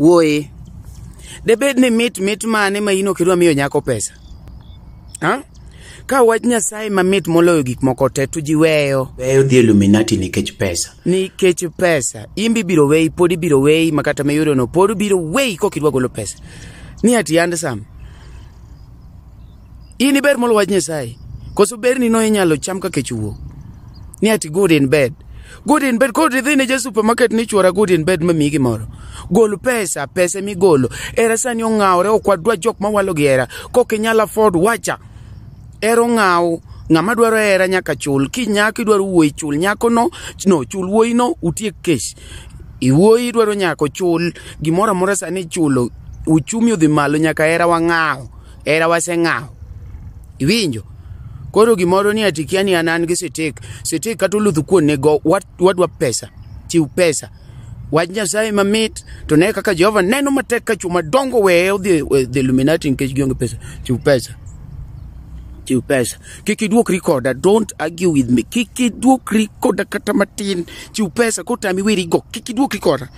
Wuoyi. Debed ni mit mit mane ma in ok idwa miyo nyako pesa? Ha? Ka wach Nyasaye mamit moloyo gik moko te to ji weyo. Weyo dhi Illuminati nikech pesa. Nikech pesa. In be ibiro weyi, pod ibiro weyi ma kata miyudo no pod biro weyi kok idwa golo pesa. Ni ati handsome. In iber molo wach Nyasaye. Koso berni no inyalo cham ka kech owuok. Ni ati good in bed. Good in bed. Koro idhi ne ja supermarket ni chuora good in bed mamiyi gimoro. Gol pesa, pesa migolo. Era sani ong'awore ok wadwa jok mawalo gi hera. Kok inyal afford wacha. Hera ong'aw. Ng'ama dwaro hera nyaka chul. Kinyako idwaro wuoyi chul nyako no, no chul wuoyi no utiek kes. Iwuoyi dwaro nyako chul. Gimoro amora sani ichulo. Uchumi odhi malo nyaka hera wang'aw. Hera waseng'aw. Iwinjo? Koro gimoro ni ati kia ni an an gi sitik. Sitik kata oluth kuon nego wadwa pesa. Chiw pesa. Wach Nyasaye mamit to ne kaka Jehova neno matek ka chwo madongo weye odhi e the Illuminati nikech gionge pesa. Chiw pesa. Chiw pesa. Kik iduokri koda. Don't argue with me. Kik iduokri koda kata matin. Chiw pesa kotami weri go. Kik iduokri koda.